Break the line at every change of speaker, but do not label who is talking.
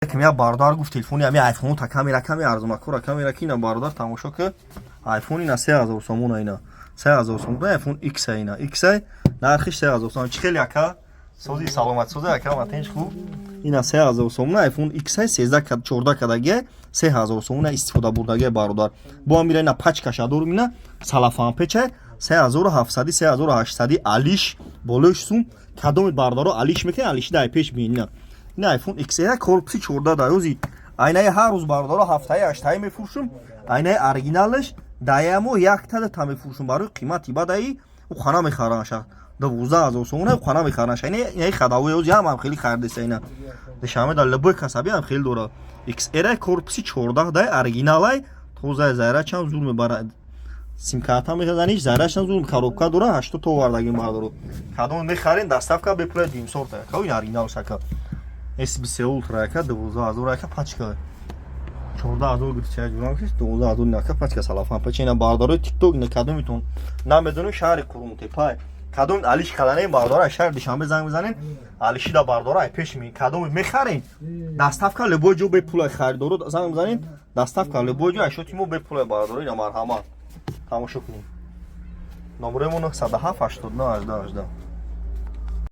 Ким як бародар гуфт, телефони ами айфон та камера ками арзонакора камера ки ина, бародар, тамошо ки, айфон ина 3000 сомона, ина 3000 сомона, айфон X ина X нархиш 3000 сомон. Чӣ хеле, ака, сози, саломат, сози, ака, матинш хуб. Ина 3000 сомона, айфон X 13 14 кадаги, 3000 сомона, истифода бурдаги, бародар. Бо амира ина пачкаша дорум, ина салафан печа, 3700, 3800, алиш болош сум. Кадоми бародаро алиш мекунед, алиши дай пеш бин. Ина iPhone XR корпуси 14 да ёзи айнаи ҳар рӯз, бародаро, ҳафтаи ҳаштаи мефурӯшум. Айнаи оригиналаш даямо яктада та мефурӯшум барои қимати бадаи ӯ хана мехаранша, 12 000 сомона хана мехаранша. Инаи хадавои ёзи ҳам хеле харидеса. Ина дешаме да любой касаби ҳам хеле дора. XR корпуси 14 дай, оригиналай, тоза, зарячам зур мебарад, симкарта мезаниш, зарячам зур, коробка дора, 80 то овардагим. Бародаро, кадом мехарен, доставка бепула димсорта, яка ин оригинал шака. S23 Ultra, яка, 12 000, яка, пачка 14 000 гирча ҷурам киш, 12 000 яка, пачка салафан пача. Ина, бародарои TikTok, ина кадомитон намедонем, шаҳри Қурумтепай, кадом алиш каданем, бародаро, аз шаҳри Душанбе занг мезанем, алишида, бародаро, ай пеш ми. Кадом мехарем, доставка любой ҷо бепула. Харидоро занг мезанем, доставка любой ҷо ашёти мо бепула, бародаро. Ина марҳамат, тамошо кунем. Номерои мо 907 89 18 18.